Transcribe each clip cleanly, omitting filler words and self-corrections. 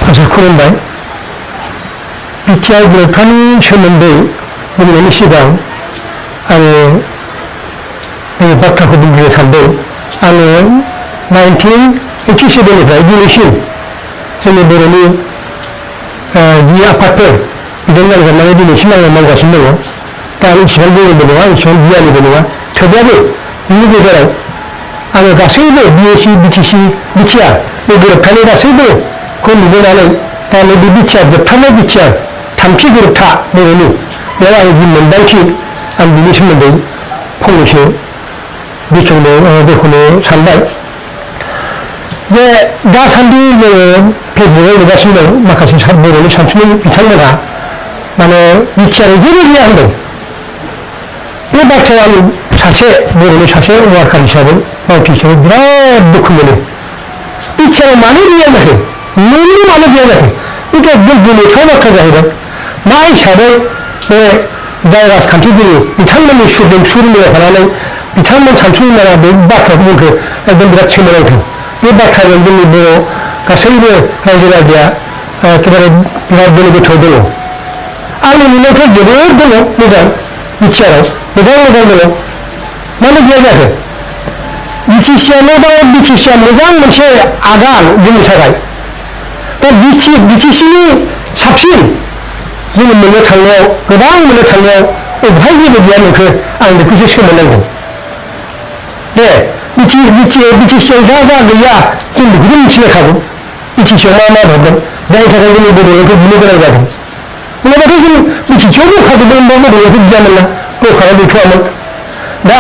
माखासे खुलुमबाय बिटिआर गोरोबथानि सोमोन्दै बुंनायनि सिगां आङो बाथ्राखौ बुंग्रोनो सानदों। आङो 1987निफ्राय दिनैसिम जोंनि बर'नि जि आफादफोर बिजों नांजाबनानै दिनैसिम आङो मावगासिनो दङ। दा आं इसेबां गोरोंबो नङा, इसेबां गियानिबो नङा, थेवब्लाबो बिनि गेजेराव आङो गासैबो बिएसि बिटिसि बिटिआर बे गोरोबथानि गासैबोखौ नुबोनानै दा नैबे बिटिआर जोबथारनाय बिटिआर थामथि गोरोबथा बर'नि बेयाव आं जि मोन्दांथि आं बिनि सोमोन्दै फंनैसो बेखेवनो बेखौनो सानबाय। जे दासान्दि जोङो फेसबुकआव नुगासिनो दं माखासे बर'नि सानसुमै बिथांमोनहा माने बिटिआर जेबो गैया होनदों। बे बाथ्रायाव आं सासे बर'नि सासे वार्कार हिसाबै मावथि हिसाबै बिराद दुखु मोनो। बिटिआर मानो गैया जाखो, नोंनि मानो गैया जाखो, बेथ' एकदम गोमोथाव बाथ्रा जाहैबाय। मा हिसाबै बे जाय राजखान्थिगिरि बिथांमोननि सुरनियाव थानानै बिथांमोन सानसुमैमोना बे बाथ्राखौ बुंखो एकदम बिराद सोमोनांथाव। बे बाथ्राजों जोंनि बर' गासैबो रायजो राजाया एखेबारे बिराद गोनो गोथोआव दङ। आंनि नुनायावथ' जोबोद दङ मोजां बिटिआरआव मोजां दङ। मानो गैया जाखो? बिटिसिआ मोजां मोनसे आगान जोंनि थाखाय। दा बिटिसिनि साबसिन जोङो मोननो थांनायाव गोबां मोननो थांनायाव अबहाय जेबो गैया नोंखो आं बेखौसो सोमोनांदों। दे बिटिसिआव जा गैया जों बेखौबो मिथिलायखागौ। बिटिसिआव मा हरगोन जायनि थाखाय जोंनि बड'लेण्डखौ बुनो गोनां जादों। नङाबाथ' जों बिटिसिआव दंखाजोबोमोन बा बड'लेण्डखौ बियामोन ना, दरखारा गैथ'वामोन। दा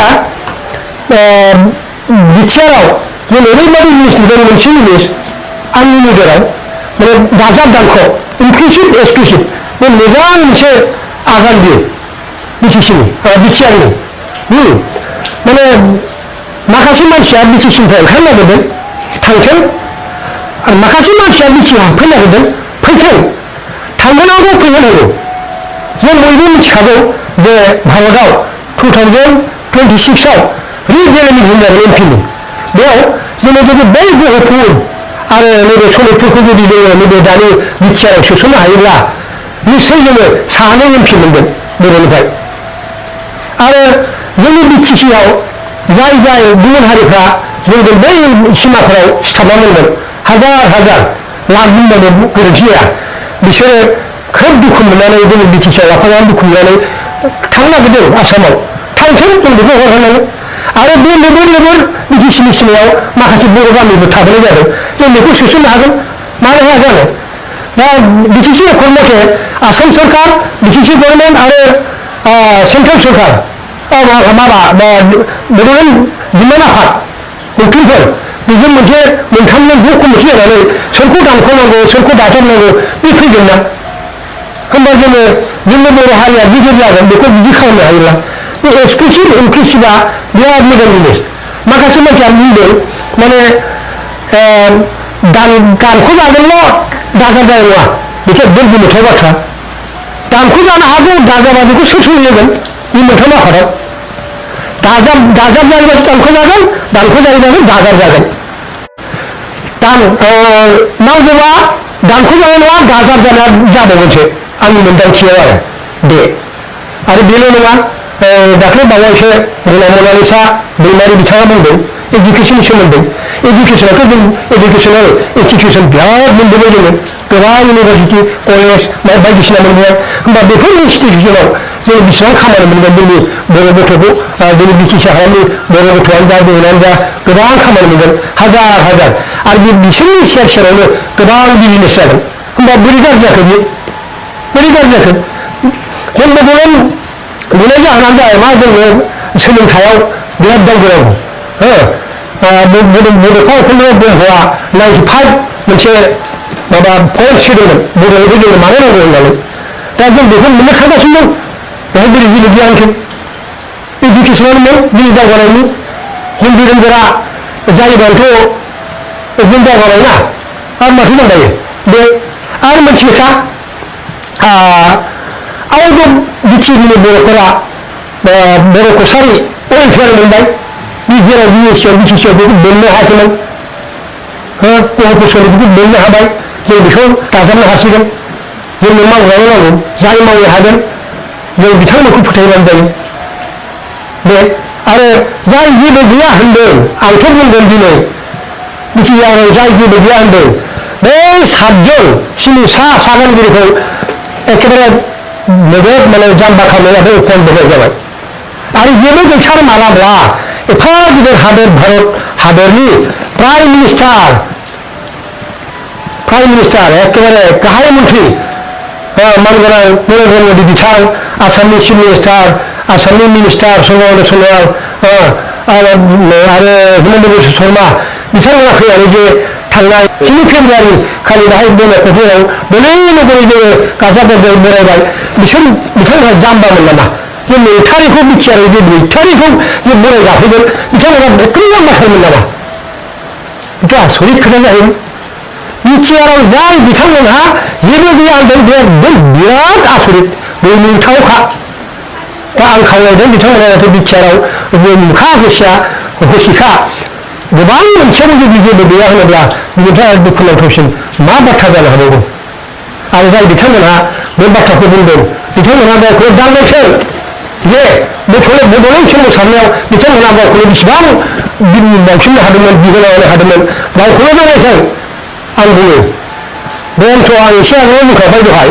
बिटिआरआव जों ओरैबायदि जिनिस नुदों, मोनसे जिनिस आंनि नोजोराव माने दाजाब दानख' इनक्लुसिभ एक्सक्लुसिभ बे मोजां मोनसे आगान बियो बिटिआरनि। माने माखासे मानसिया बिटिसिनिफ्राय ओंखारनो नागिरदों थांथों, आरो माखासे मानसिया बिटिआर हाबफैनो नागिरदों फैथों। थांहोनांगौ फैहोनांगौ। जों बयबो मिथिखागौ जे भारतआव 2026आव रिजेनेरेशन जागोन एमपिनि। बेयाव जोङो जुदि बै गोहोफोर आरो नैबे सनितपुरखौ जुदि जोङो नैबे दानि बिटिआरआव सोसननो हायोब्ला निश्चय जोङो सानै एमपि मोनगोन बर'निफ्राय। आरो जोंनि बिटिसिआव जाय गुबुन हारिफ्रा जोंजों बै सिमाफोराव सिथाबना मोनगोन हाजार लाख बुंबाबो गोरोन्थि जाया। बिसोरो खोब दुखु मोननानै जोंनि बिटिसिआव लाफानानै दुखु मोननानै थांनो नागिरदों आसामाव। थांथों जों बेखौ हरहोनांगोन। आरो बे लेबोर बिटिसिनि सिमायाव माखासे बर' गामिबो थाबोनाय जादों। जों बेखौ सोसननो हागोन, मानो हाया जानो? दा बिटिसि एकर्ड मथे आसाम सरकार, बिटिसि गभर्नमेन्ट आरो सेन्ट्रेल सरकार बड'लेण्ड दिमान्ड आफाद गौथुमफोर बेजों मोनथामजों ज' कमिटि जानानै सोरखौ दानख'नांगौ सोरखौ दाजाबनांगौ बे फैगोन ना। होमबा जोंनि बर' हारिया गिदिर जागोन बेखौ बिदि खालामनो हायोब्ला। बे एक्सक्लुसिभ इनक्लुसिभआ बिराद मोजां जिनिस। माखासे मानसिया बुंदों माने दानख'जागोनल' दाजाब जानाय नङा, बेथ' एकदम गोमोथाव बाथ्रा। दानख'जानो हागौ, दाजाबा बेखौ सोर सोलिगोन बे मोनथाम आफादाव? दाजाब जायोबासो दानख'जागोन, दानख'जायोबासो दाजाब जागोन। नांगौबा दानख'जानाय नङा, दाजाब जानाया जाबावगोनसो आंनि मोन्दांथियाव आरो बे। आरो बेल' नङा, दाख्लै बावैसो जोंना मनालिसा दैमारि बिथाङा बुंदों एजुकेसननि सोमोन्दै। एजुकेसनाथ' जों एजुकेसनेल इनस्टिटिउसन बिराद मोनबोबाय जोङो, गोबां इउनिभारसिटि कलेज बायदिसिना मोनबाय। होमबा बेफोर इनस्टिटिउसनाव जों बेसेबां खामानि मोनगोन जोंनि बर' गथ'खौ जोंनि बिटिसि हालामनि बर' गथ'आनो जा गुबुनानो जा गोबां खामानि मोनगोन हाजार आरो बिसोरनि सेरावनो गोबां बिजनेस जागोन। होमबा बोरै गाज्रि जाखो बियो? बोरै गाज्रि जाखो? जों बड'लेण्ड बुंनाय जाहोनानो जाबाय मा जोङो सोलोंथायाव बिराद दावगानांगौ। बड'फा उपेन्द्र ब्रह्मआ 95 मोनसे माबा पइन्ट सोदोंमोन बड'लेण्डखौ जोंनो मानो नांगौ होननानै। दा जों बेखौ मोननो थांगासिनो दं। बेहाय बोरै जेबो गैया होनखो? इडुकेसनावनो जोंनि दावगानायनि जों गोरों गोरा जायोबानोथ' जों दावगाबाय ना, आरो माथो नांबायो बे। आरो मोनसे खोथा, आउट अफ बिटिसिनि बर'फोरा बर' कसारि वेलफेयार मोनबाय। जेराव बिटिसिआव बेखौ मोननो हायाखैमोन, गहपुर बेखौ मोननो हाबाय। जों बेखौ दाजाबनो हासिगोन जोंनो मावग्राया नांगौ जाय मावनो हागोन जों बिथांमोनखौ फोथायबानो जायो बे आरो जाय जेबो गैया होनदों आंथ' बुंगोन दिनै मिथिजायाव जाय जेबो गैया होनदों बे 7 जन सिनिसा सागानगिरिखौ एखेबारे नोगोद माने जाम्बा खालामनानै उखन होनाय जाबाय आरो जेबो गैथार मालाब्ला एफा गिदिर हादोर भारत हादरनि प्राइम मिनिस्टार एखेबारे गाहाय मन्थ्रि मानगोनां नरेन्द्र मोदी बिथां आसामनि चिफ मिनिस्टार आसामनि मिनिस्टार सर्बानन्द सन'वाल आरो हिमन्त बिश्व शर्मा बिथांमोना फैनानै जे थांनाय 7 फेब्रुवारि खालि बाहाय बङाइगावआव बोरै बोरै जोङो गाजा गोमजायै बरायबाय बिथांमोना जाम्बामोन नामा जे 2 थारिखआव बिटिआर जे 2 थारिखआव जे बराय जाफैगोन बिथांमोना गोख्रै जाम्बाथारमोन नामा बेथ' आसरित खोथा जाहैबाय बिटिआरआव जाय बिथांमोनहा जेबो गैया होनदों बे बिराद आसरित गोमोथावखा दा आं खावलायदों बिथांमोना नाथाय बिटिआरआव मुखा होसिखा गोबां मोनसेयावबो जुदि जेबो गैया होनोब्ला बिनिफ्राय दुखुनांथावसिन मा बाथ्रा जानो हागौ आरो जाय बिथांमोनहा बे बाथ्राखौ बुंदों बिथांमोनहा गावखौ दांनायसै जे बड'लेण्ड सोमावसारनायाव बिथांमोनहा गावखौनो बेसेबां बावसिननो हादोंमोन बिहोना होनो हादोंमोन गावखौनो दांनायसै आं बुङो बेनोथ' आं एसे आगोलाव बुंखाबाय दहाय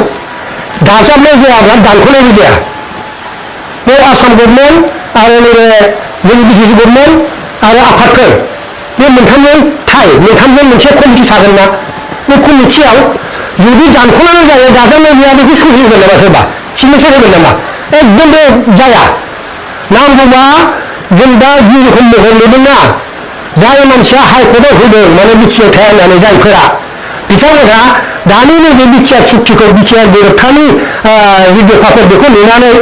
दाजाबनाय जायाब्ला दानख'नायबो जाया बे आसाम गभर्नमेन्ट आरो नैबे जोंनि बिटिसि गभर्नमेन्ट आरो आफादफोर बे मोनथामजों मोनसे कमिटि थागोन ना बे कमिटियाव जुदि दानख'नानै जायो दाजाबनाय गैया बेखौ सहि होगोन नामा सोरबा सिगनेसार होगोन नामा एकदम बे जाया नांगौबा जों दा जि रोखोम महर नुदोंना जाय मानसिया हाइकर्टआव होदों माने बिटिआर थाया होननानै जायफोरा बिथांमोनहा दानि नैबे बिटिआर सुक्तिखौ बिटिआर गोरोबथानि भिडिअ'फोर बेखौ नुनानै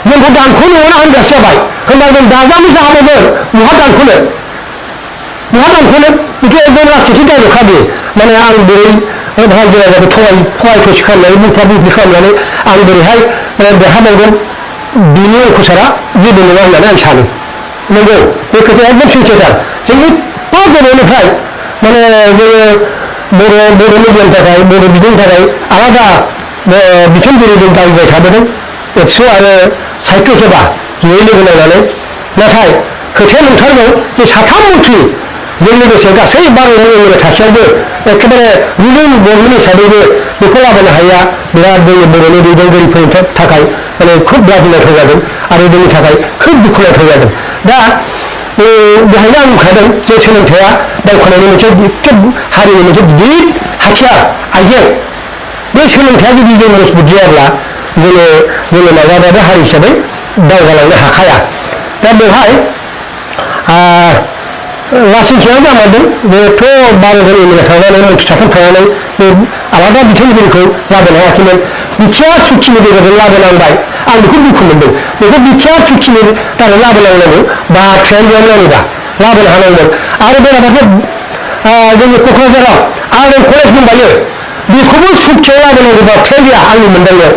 जोंखौ दानख'नो मोना होनग्रासो जाबाय होनबा जों दाजाबो जाहाबोमोन बहा दानख'नो बेथ' एकदम राजनिथि दायल'खा बे माने आं बोरै रायजो थगाय थसि खालामनानै बुंफ्ला बुंफ्लि खालामनानै आं बोरैहाय देरहाबावगोन बिनि अंकुसारा जेबो नङा होननानै आं सानो नंगौ बे खोथाया एकदम सैथोथार जों एफा गोबावनिफ्राय माने जोङो बर' मिडियानि थाखाय बर' बिजोंनि थाखाय आलादा बिथोनगिरिजों दाबिबाय थाबोदों एबसु आरो साहित्य सभा जयै लोगो नांनानै नाथाय खोथाया नंथारगौ जे 3 मन्थ्रि जों लोगोसे गासै भारत थासेयावबो एखेबारे रुलिं गभर्नमेन्ट हिसाबैबो बेखौ लाबोनो हाया बिराद जोंनि बर'नि दैदेनगिरिफोरनि थाखाय माने खोब लाजिनांथाव जादों आरो जोंनि थाखाय खोब दुखुनांथाव जादों दा बेहायनो आं बुंखादों जे सोलोंथाइया दावखोनायनि मोनसे हारिनि मोनसे गिदिर हाथियार आइजें बे सोलोंथाइया जुदि जों मजबुत जायाब्ला जोङो माब्लाबाबो हारि हिसाबै दावगालांनो हाखाया दा बेवहाय लासिंसिङाव जामारदों बेथ' 12 जन एमएलए थांनानै मन्थ्रि साथाम थांनानै बे आलादा बिथोनगिरिखौ लाबोनो हायाखैमोन बिटिआर सुक्तिनि गेजेरजों लाबोनांबाय आं बेखौ दुखु मोनदों बेखौ बिटिआर सुक्तिनि थाखाय लाबोनांगौ बाथ्रायानो गैयामोन आंनिबा लाबोनो हानांगौमोन आरो बेराफारसे जोंनि क'क्राझाराव आर्ट कलेज दंबायो बेखौबो सुक्तियाव लाबोनांगौ बाथ्राया गैया आंनि मोनदांनायाव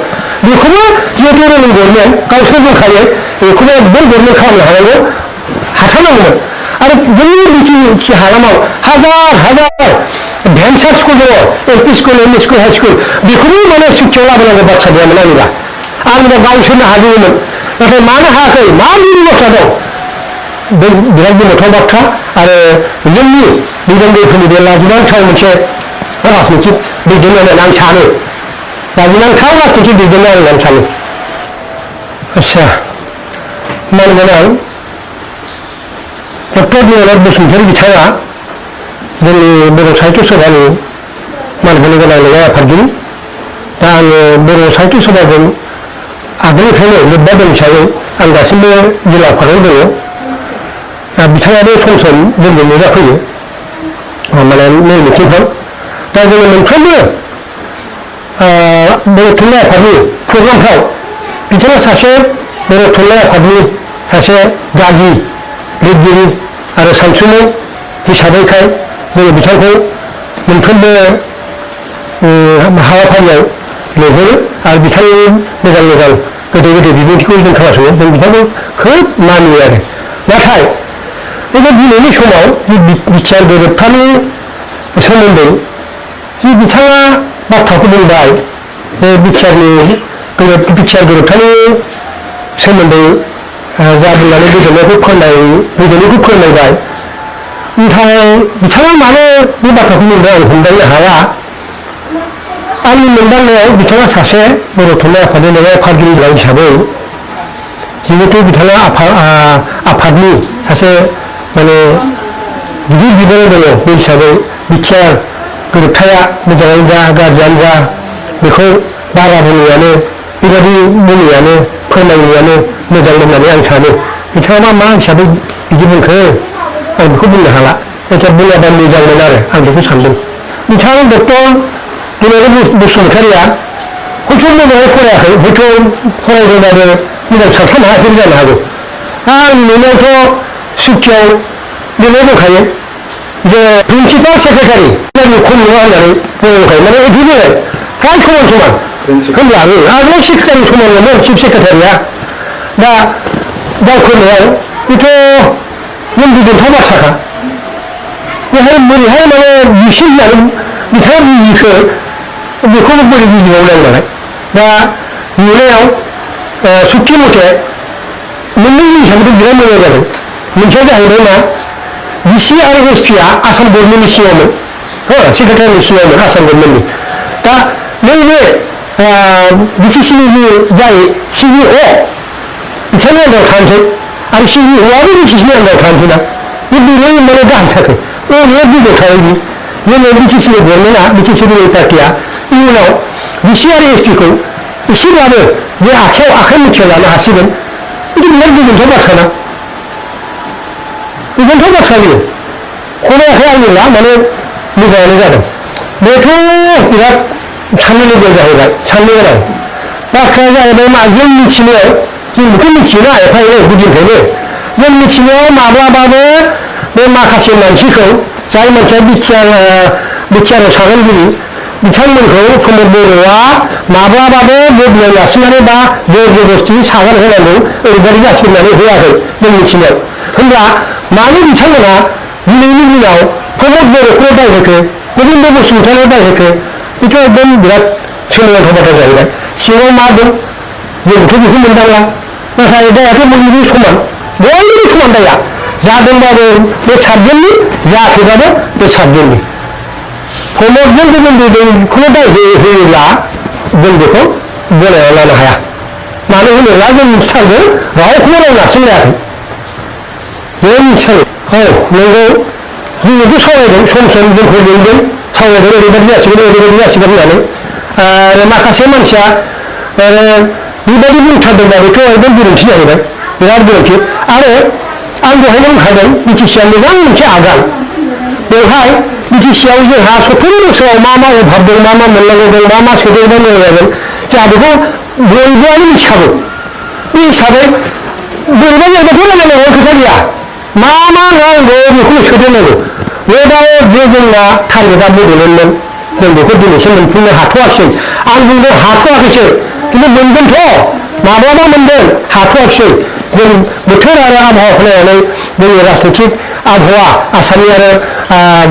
बेखौबो जिहेतु रुलिं गभर्नमेन्ट गावसोर दंखायो बेखौबो एकदम गभर्नमेन्ट खालामनो हाथारनांगौमोन आरो जोंनि बिटि हालामाव हाजार भेन्सार स्कुल दङ LP school ME school high school बेखौबो माने सुक्तियाव लाबोनांगौ बाथ्रा गैयामोन आंनिबा गावसोरनो हागौमोन नाथाय मानो हायाखै मा बेबस्था दं बिराद गोमोथाव बाथ्रा आरो जोंनि दैदेनगिरिफोरनि बे लाजिनांथाव मोनसे राजनितिक दैदेननाय आं सानो लाजिनांथाव राजनितिक दैदेननाय होननानै सानो आच्चा मानगोनां डक्टर निरज बसुमतारी बिथाङा जोंनि बर' साहित्य सभानि मानहोनो गोनां लेङाइ आफादगिरि दा आङो बर' साहित्य सभाजों आगोलनिफ्रायनो लोब्बा दं हिसाबै आं दासिमबो जिल्ला आफादाव दङ दा बिथाङाबो सम सम जोंजों नुजाफैयो माने मेल मिटिंफ्राव दा जोङो मोनफ्रोमबो बर' थुनलाइ आफादनि प्रग्रामफ्राव बिथाङा सासे बर' थुनलाइ आफादनि सासे गागि लिरगिरि आरो सानसुमै हिसाबैखाय जोङो बिथांखौ मोनफ्रोमबो हाबाफारियाव लिंहरो आरो बिथांनि मोजां गोदै बिबुंथिखौ जों खोनासङो जों बिथांखौ खोब मानियो आरो नाथाय बे दिनैनि समाव बिटिआर गोरोबथानि सोमोन्दै बिथाङा बाथ्राखौ बुंबाय बे बिटिआर गोरोबथानि सोमोन्दै जा बुंनानै गोजोननायखौ फोरमायबाय नाथाय बिथाङा मानो बे बाथ्राखौ बुंदों आं हमदांनो हाया आंनि मोनदांनायाव बिथाङा सासे बर' थुनलाइ आफादनि नङा आफादगिरि हिसाबै जिहेतु बिथाङा आफादनि सासे माने गिदिर बिबान दङ बे हिसाबै बिटिआर गोरोबथाया मोजाङै जा गाज्रियानो जा बेखौ बारा बुङैयानो बेबायदि बुङैयानो फोरमायैयानो मोजां होननानै आं सानो बिथाङा मा हिसाबै बिदि बुंखो आं बेखौ बुंनो हाला जायखिया बुङाबा मोजांमोन आरो आं बेखौ सानदों बिथां डक्टर दिनेश बसुमतारिया हयथ' मोजाङै फरायाखै हयथ' फरायदोंबाबो मोजां सानस्लाबनो हायाखै जानो हागौ आं नुनायावथ' सुक्तियाव लिरनाय दंखायो जे प्रिन्सिपाल सेक्रेटारि खम नङा होननानै बुंखायो माने बिदिनो फ्राय समान होनब्ला आगोलाव सेक्रेटारि समानमोन चिफ सेक्रेटारिया दा दावखोनायाव बेथ' नों गोजोनथाव बाथ्राखा बेहाय बोरैहाय माने बिसिम होननानै बिथाङा बुजिखो बेखौनो बोरै बुजिबावनांगौ नालाय दा नुनायाव सुक्ति मथे मोननै जिनिसाबोथ' बिराद मोजां जादों मोनसेया जाहैबाय मा डिसि आरो एसपिआ आसाम गभर्नमेन्टनि सिङावमोन सेक्रेटारिनि सिङावमोन आसाम गभर्नमेन्टनि दा नैबे बिटिसिनि जाय सिइअ बिथांनि आन्दाराव थानोसै आरो सिइअआबो बिटिसिनि आन्दाराव थानोसै ना बे बेनो माने गाहाय थाखो अनेक गिदिर थायोदि जोङो बिटिसिनि गभर्नमेन्टआ बिटिसिनि पार्टिया इयुनाव डिसि आरो एसपिखौ एसेब्लाबो जे आखाइ मुथियाव लानो हासिगोन बिदि बिराद गोजोनथाव बाथ्रा ना गोजोनथाव बाथ्रा बियो खमायाखै आंनिब्ला माने मोजाङानो जादों बेथ' बिराद साननो लुबैनाय जाहैबाय साननो गोनां बाथ्राया जाहैबाय मा जों मिथिनायाव जों बेखौ मिथियोना एफा एनै गुदिनिफ्रायनो जों मिथिनायाव माब्लाबाबो बे माखासे मानसिखौ जाय मानसिया बिटिआरआव सागानगिरि बिथांमोनखौ प्रमद बर'आ माब्लाबाबो बदलाय लाखिनानै बा जर जबरदस्ति सागान होनांगौ ओरैबायदि जासिनानै होआखै जों मिथिनायाव होनब्ला मानो बिथांमोना दिनैनि दिनाव प्रमद बर'खौ दायहोखो गोविन्द बसुमतारिखौ दायहोखो बेथ' एकदम बिराद सोमोनांथाव बाथ्रा जाहैबाय सिङाव मा दं जोंथ' बेखौ मोनदांला नाथाय दायाथ' बयनिबो समान दाया जादोंबाबो बे सातजननि जायाखैबाबो बे सातजननि प्रमदजों गोविन्दखौनो दाय होयोब्ला जों बेखौ गनायना लानो हाया मानो होनोब्ला जों मिथिथारगौ रावखौबो राव नारसिनलायाखै जों मिथिथारगौ नोंगौ जोंबो सावरायदों सम जोंखौ लिंदों सावरायदों ओरैबायदि जासिगोन होननानै आरो माखासे मानसिया बेबायदि बुंथारदोंबाबोथ' एकदम गोरोन्थि जाहैबाय बिराद गोरोन्थि आरो आं दहायनो बुंखादों बिटिसिआ मोजां मोनसे आगान बेवहाय बिटिसिआव जोंहा 70 बोसोराव मा अभाब दं मा मोननांगौ दं मा सोदेरबा मोजां जागोन जोंहा बेखौ बयबोआनो मिथिखागौ बे हिसाबै बोरैबा जायगाथ' रायलायनांगौ खोथा गैया मा नांगौ बेखौ सोदेरनांगौ वेदाव जे जोंना टारगेटआ बड'लेण्डमोन जों बेखौ दिनैसिम मोनफुंनो हाथ'वाखिसै आं बुंदों हाथ'वाखैसो खिन्थु मोनगोनथ' माब्लाबा मोनगोन हाथ'वाखिसै जों बोथोर आरो आबहावाखौ नायनानै जोंनि राजनैतिक आबहावा आसामनि आरो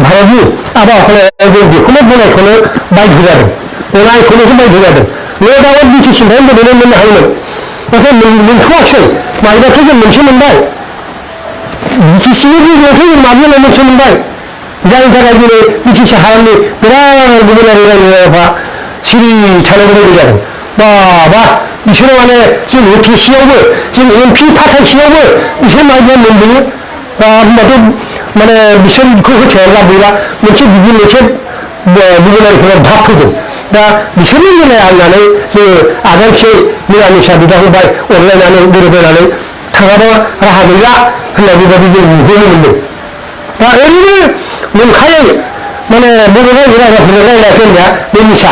भारतनि आबहावाखौ नायनानै जों बेखौनो गनायथ'नो बाध्य जादों गनायथ'नोसो बाध्य जादों वेदाव बिटिसिनिफ्राय बड'लेण्ड मोननो हायोमोन नाथाय मोनथ'वाखिसै माइबाथ' जों मोनसे मोनबाय बिटिसिनि गेजेरावथ' जों माब्लाबा मोनसे मोनबाय जायनि थाखाय दिनै बिटिसि हालामनि बिराद गुबुनारि रायजोफोरा सिरि थानांगौ बायदि जादों बा बिसोरो माने जों होथेसेयावबो जों एमपि फाथायसेयावबो बिसोर माइबा मोनबोयो होनबाथ' माने बिसोरखौ होथेयाब्ला गैला मोनसे बिदि मोनसे गुबुनारिफोरा भाब फैदों दा बिसोरनि बेलायाव होननानै जोङो आगानसे मिला मिसा बिदा फंबाय अनलायनानै गोरोबलायनानै थाङाबा राहा गैला होननाय बेबायदि जों नुहरनो मोनदों दा ओरैनो नंखायै माने बर' रायजो राजाफोरनो रायलायाखै होननाया बे मिसा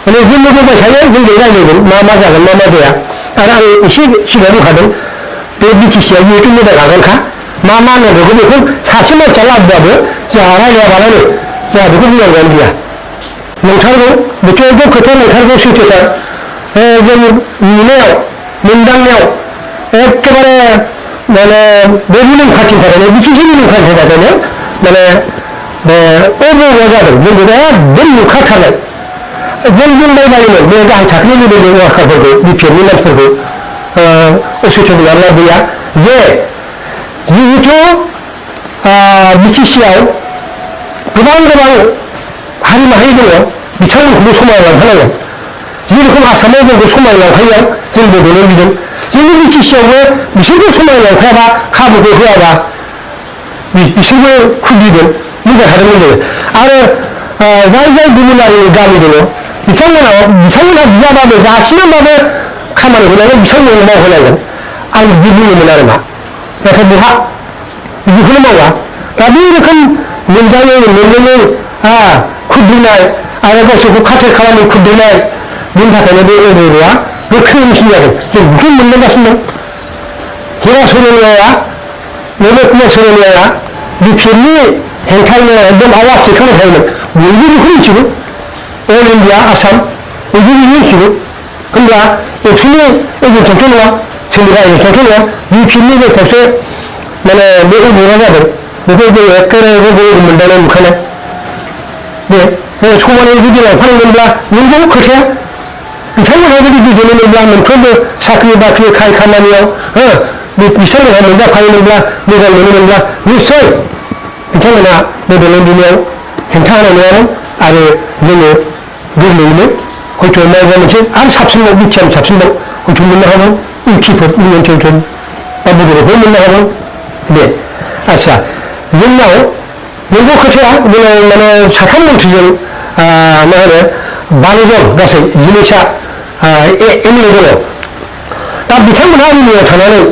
माने जोंबो बुंबाय थायो जोंजों रायलायगोन मा जागोन मा जाया आरो आं एसे सिगां बुंखादों बे बिटिसिआ जिहेतु मोजां आगानखा मा नांगौ बेखौ सासे मानसिया लाबोबाबो जोंहा रायलायाबालानो जोंहा बेखौ बुंनांगौआनो गैया नंथारगौ बेथ' एकदम खोथा नंथारगौ सैथोथार जों नुनायाव मोनदांनायाव एखेबारे माने बे रुलिं पार्टिनि थाखायनो बिटिसि रुलिं पार्टिनि थाखायनो माने बे अब'आ जादों जों एकदम नुखाथारनाय जों बुंबाय बायोमोन बे गाहाय थाखोनि लेभेलनि वार्कारफोरखौ बिपिएफनि मानसिफोरखौ असैथ' नङाब्ला गैया जे जिहेथु बिटिसिआव गोबां हारि माहारि दङ बिथांमोनखौबो समायलांफानांगोन जेरखम आसामाव जोंखौ समायलांफायो जों बड'लेण्ड बिदों जोंनि बिटिसिआवबो बिसोरखौ समायलांफायाबा खाबुखौ होआबा बिसोरबो खुद्रिगोन बुंबाय थादोंमोन जोङो आरो जाय गुबुनारि गामि दङ बिथांमोनहा बियाबाबो जासिनाबाबो खामानि होनानै बिथांमोननो मावहोनांगोन आं बिदि बुङोमोन आरो मा नाथाय बहा बिदिखौनो मावा दा बे रोखोम मोनजायै मोनलोङै खुद्रिनाय आरो गावसोरखौ खाथेर खालामनो खुद्रिनाय बिनि थाखायनो बे अब'आ गोख्रोंसिन जादों जों बेखौ मोनलोंगासिनो दं हिरा सरलियाया नैबे कुमार सरलियाया बिपिएफनि हेंथायैनो एकदम आवाज दैखांबाय थायोमोन बयबो बेखौ मिथिगौ अल इण्डिया आसाम बयबो बेखौ मिथिगौ होनब्ला एबसुनि एजेन्टआथ' नङा सोरनिबा एजेन्टआथ' नङा बिपिएफनि जायगायावसो माने बे अब'आ जादों बेखौ जोङो एखेबारे मोनदांनाय नुखानाय बे समानै जुदि लांफानांगोनब्ला नोंगौ खोथाया बिथांमोनहा जुदि गोजोनोमोनब्ला मोनफ्रोमबो साख्रि बाख्रि खाय खामानियाव बिथांमोनहा मोनजाफायोमोनब्ला मोजां मोनोमोनब्ला निस्सय बिथांमोनहा बड'लेण्ड बिनियाव हेंथा होनाय नङामोन आरो जोङो गोरलैयैनो हयथ' माबा मोनसे आरो साबसिनबाव बिटिआर साबसिनबाव हयथ' मोननो हागौ इउटिफोर इउनियन टेरिटरि बा बड'लेण्डफोर मोननो हागौ दे आच्चा जोंनाव नंगौ खोथाया जोङो माने साथाम मन्थ्रिजों मा होनो 12 जन गासै जिनिसा एमएलए दङ दा बिथांमोनहा एमएलएआव थानानै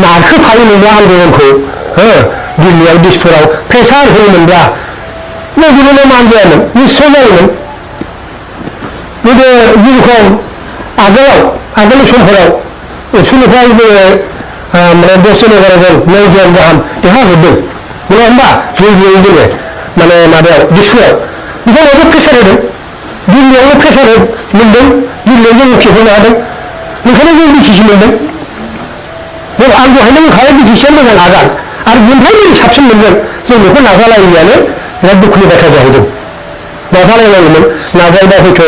नारखोफायोमोनब्ला आन्दलनखौ दिल्लीयाव दिसपुराव प्रेसार होयोमोनब्ला बड'लेण्डआव मान जायामोन निस्सय जायोमोन गोदो जेरखम आगोलनि समफोराव एबसुनिफ्राय जोङो माने 10 जन 11 जन 9 जन गाहाम देरहाजोबदों नङा होमबा ज'यै जोङो माने माबायाव दिसपुराव बिथांमोनाबो प्रेसार होदों दिल्लीयावबो प्रेसार मोनदों दिल्लीयाव जों खेबहोनो हादों ओंखायनो जों बिटिसि मोनदों आं दहायनो बुंखाबाय बिटिसिआ मोजां आगान आरो बेनिफ्राय जों साबसिन मोनगोन जों बेखौ नाजालायैयानो बिराद दुखुनि बाथ्रा जाहैदों नाजालायनांगौमोन नाजायोबा हयथ'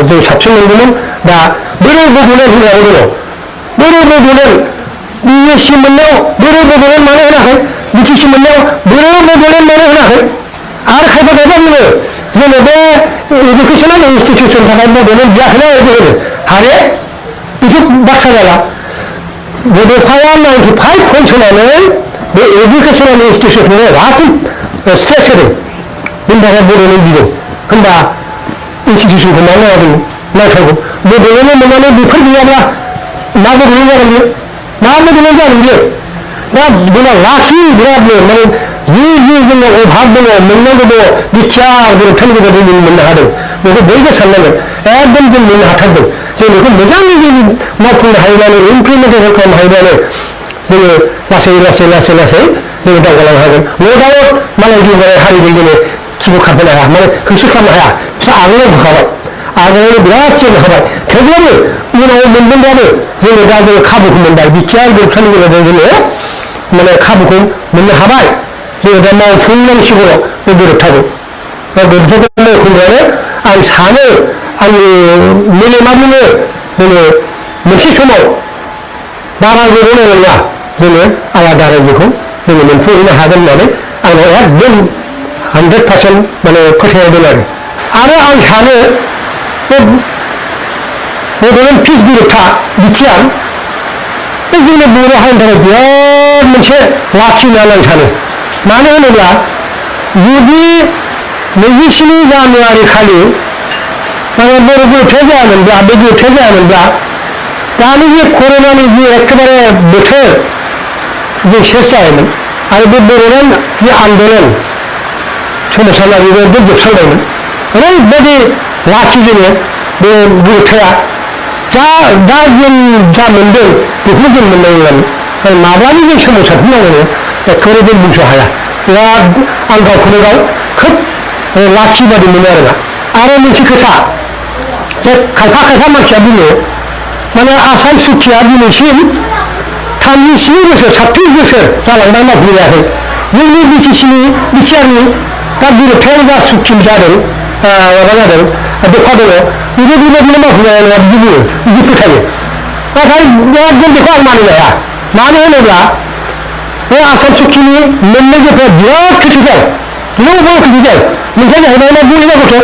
जों साबसिन मोनगौमोन दा बोरै बड'लेण्ड होनग्राबो दङ बोरै बड'लेण्ड बिएससि मोननायाव बोरै बड'लेण्ड मानो होनाखै बिटिसि मोननायाव बोरै बड'लेण्ड मानो होनाखै आरो खायफा बुङो जोङो बे इडुकेसनेल इन्सटिटिउसननि थाखाय बड'लेण्ड दियाखैना बिदि होनो हारे बिदि बाथ्रा जाला बड'फाया 95 पइन्ट्स होनानै बे इडुकेसनेल इन्सटिटिउसनखौ रासिन स्ट्रेस होदों बेनि थाखाय बड'लेण्ड बिदों होनबा इन्सटिटिउसनखौ मानो नाङादों नांथारगौ बड'लेण्ड मोननानै बेफोर गैयाब्ला मा बड'लेण्ड जागोन बियो मा बड'लेण्ड जागोन बियो दा जोंना लाखि बिरादनो माने जि जोंना अभाब दङ मोननांगौ दङ बिटिआर गोरोबथानि गेजेरजों जों मोननो हादों बेखौ बयबो साननांगोन एकदम जों मोननो हाथारदों जों बेखौ मोजाङै जों मावफुंनो हायोब्लानो इमप्लिमेन्टेसन खालामनो हायोब्लानो जोङो लासै जोङो दावगालांनो हागोन नो डाउट मालाय जौगानाय हारिजों जोङो खिबु खारफानो हाया माने होसो खालामनो हाया बिसोर आगोलाव होखाबाय आगोलावनो बिराद जौगाखाबाय थेवब्लाबो उनाव मोनदोंब्लाबो जोङो दा जोङो खाबुखौ मोनबाय बिटिआर गोरोबथानि गेजेरजों जोङो माने खाबुखौ मोननो हाबाय जोङो दा मावफुंनांसिगौ बे गोरोबथाखौ गोरोबथाखौ मावफुंनायानो आं सानो आंनि मेलेमाबोनो जोङो मोनसे समाव बारा गोबाव नङा जोङो आलादा रायजोखौ जोङो मोनफुंहैनो हागोन होननानै आंनाव एकदम 100% माने फोथायनाय दं आरो आं सानो बे बड'लेण्ड फिस गोरोबथा बिटिआर बे जोंनि बर' हारिनि थाखाय बिराद मोनसे लाखि होननानै आं सानो मानो होनोब्ला जुदि 27 जानुवारि खालि माने बर' गोरोबथाया जायामोनब्ला बे गोरोबथाया जायामोनब्ला दानि जे कर'नानि जे एखेबारे बोथोर जों सेस जायोमोन आरो बे बड'लेण्ड जे आन्दलन सोमावसारनाय बेबो जोबस्रांबायमोन ओरैबायदि लाखि जोङो बे गोरोबथाया दा जों जा मोनदों बेखौनो जों मोननाय नङामोन माब्लानि जों सोमावसारफिननांगौ एखेबारे जों बुंस' हाया बिराद आं गावखौनो गाव खोब लाखि बादि मोनो आरो मोनसे खोथा जे खायफा मानसिया बुङो माने आसाम सुक्तिया दिनैसिम 37 बोसोर 37 बोसोर जालांबाय मावफुंजायाखै जोंनि बिटिआरनि दा गोरोबथायाव जा सुखि जादों माबा जादों देखा दङ बेबायदिनो मावफुंजानाय नङा बिदि फोथायो नाथाय एकदम बेखौ आं मानिनो हाया मानो होनोब्ला बे आसाम सुखिनि मोननै गोथौआ बिराद क्रिटिकेल बहुत क्रिटिकेल मोनसे जाहैबाय मा बुहुमा गथ'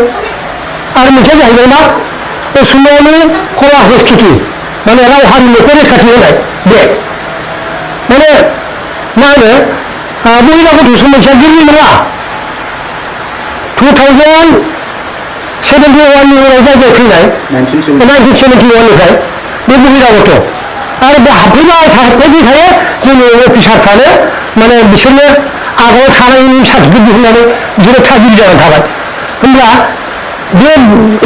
आरो मोनसे जाहैबाय मा असमियानि कला संस्कृति माने राव हारिमुखौ रैखाथि होनाय बे माने मा होनो बुहुमा गथ' मोनसेया गोरलै नङा 2071 नि उनाव जायगायाव फैनाय 1971 निफ्राय बे बुहुमा गथ' आरो बे हाबफैबाय थायो जोंनि अफिसारफ्रानो माने बिसोरनो आगोलाव थानायनि सार्टिफिकेट दिहुननानै बिसोरो थागिबि जानानै थाबाय होमब्ला बे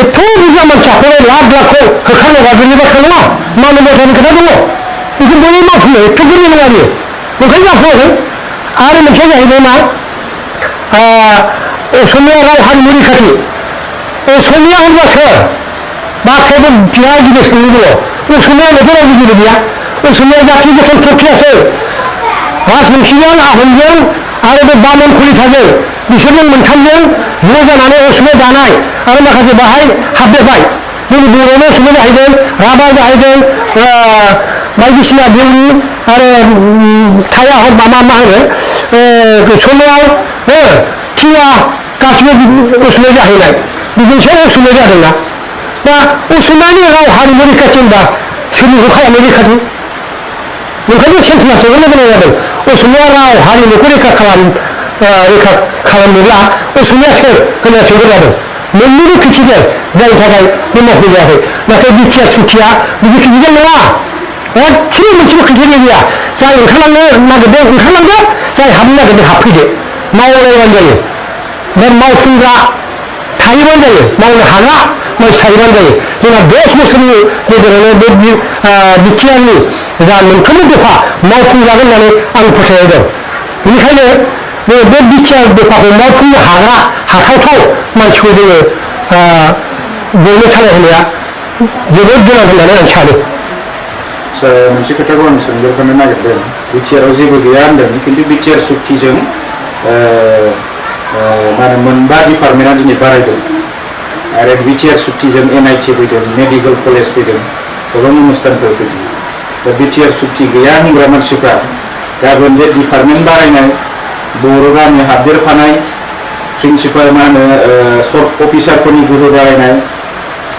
एथ' बुरजा मानसियाखौनो लाख लाखखौ होखारनांगौआ गोरलै बाथ्रा नङा मावनांगौ थानाय खोथा दङ बेखौ बयबो मावफुङो एथ' गोरलै नङा बियो ओंखायनो जाफुङाखै आरो मोनसेया जाहैबाय मा असमिया राव हारिमु रैखाथि असमिया होनबा सोर बाथ्रायाबो बिराद गिदिर सोंलु दङ असमिया मोनसे रावबो गिदिर गैया असमिया जाथि गठन प्रक्रियासो राजबंशीजों आहमजों आरो बे बामन कलिताजों बिसोरजों मोनथामजों ज' जानानै असमिया दानाय आरो माखासे बाहाय हाबदेरबाय जोंनि बर'आवनो असमिया जाहैदों राभा जाहैदों बायदिसिना देउरि आरो थाया माबा मा होनो सोमाव थिया गासिबो असमिया जाहैनाय बिदिनोसो असमिया जादोंना दा असमियानि राव हारिमु रैखाथि होनबा सोरनिखौ खालामनो रैखाथि ओंखायनो सेन्सना सोंनो गोनां जादों असमिया राव हारिमुखौ रैखा खालामनोब्ला असमिया सोर होनना सोंनो जादों मोननैबो क्रिटिकेल जायनि थाखाय बे मावफुंजायाखै नाथाय बिटिआर सुखिया बिदि क्रिटिकेल नङा एखेबो मोनसेबो क्रिटिकेल गैया जाय ओंखारलांनो नागिरदों ओंखारलांदो जाय हाबनो नागिरदों हाबफैदो मावलायबानो जायो बे मावफुंग्रा थायोबानो जायो मावनो हाग्रा मानसि थायोबानो जायो जोंहा 10 बोसोरनि गेजेरावनो बे बिटिआरनि जा मोनफ्रोमबो दफा मावफुंजागोन होननानै आं फोथायनाय दं बेनिखायनो बे बिटिआर दफाखौ मावफुंनो हाग्रा हाथावथाव मानसिखौ जोङो बयनो सालायहोनाया जोबोद गोनां होननानै आं सानो मोनसे खोथाखौ आं सोंदेरफानो नागिरदों बिटिआराव जेबो गैया होनदों खिन्थु बिटिआर सुक्तिजों मा होनो मोनबा डिपार्टमेन्टआ दिनै बारायदों आरो बिटिआर सुक्तिजों एनआइटि फैदों मेडिकेल कलेज फैदों गोबां अनुष्ठानफोर फैदों दा बिटिआर सुक्ति गैया होनग्रा मानसिफ्रा गाबोन बे डिपार्टमेन्ट बारायनाय बर' गामि हाबदेरफानाय प्रिन्सिपाल मा होनो सर्ट अफिसारफोरनि गोहो बारायनाय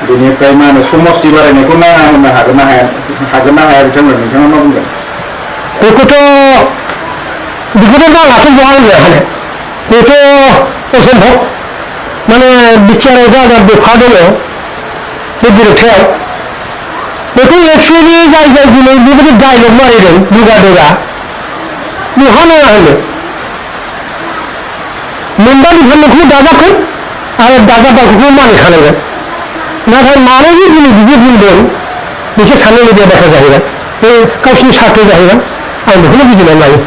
बेनिफ्राय मा होनो समस्ति बारायनायखौ नाङा होननो हागोन ना हाया बिथांमोन नोंथाङा मा बुंगोन बेखौथ' नाङाथ' बहा होनो हानो बेथ' असम्भब माने बिटिआराव जा दफा दङ बे गोरोबथायाव बेखौ एक्सुवेलि जाय दिनै बेबायदि डायलग मारिदों दुगा बहा नाङा होनो मोनबा डिपार्टमेन्टखौ दाजाबगोन आरो दाजाबबाखौ मानिखानांगोन नाथाय मानो जे दिनै बिदि बुंदों मोनसे साननो लुबैनाय बाथ्रा जाहैबाय बे गावसिनि सार्थ जाहैबाय आं बेखौनो बुजिनानै लायो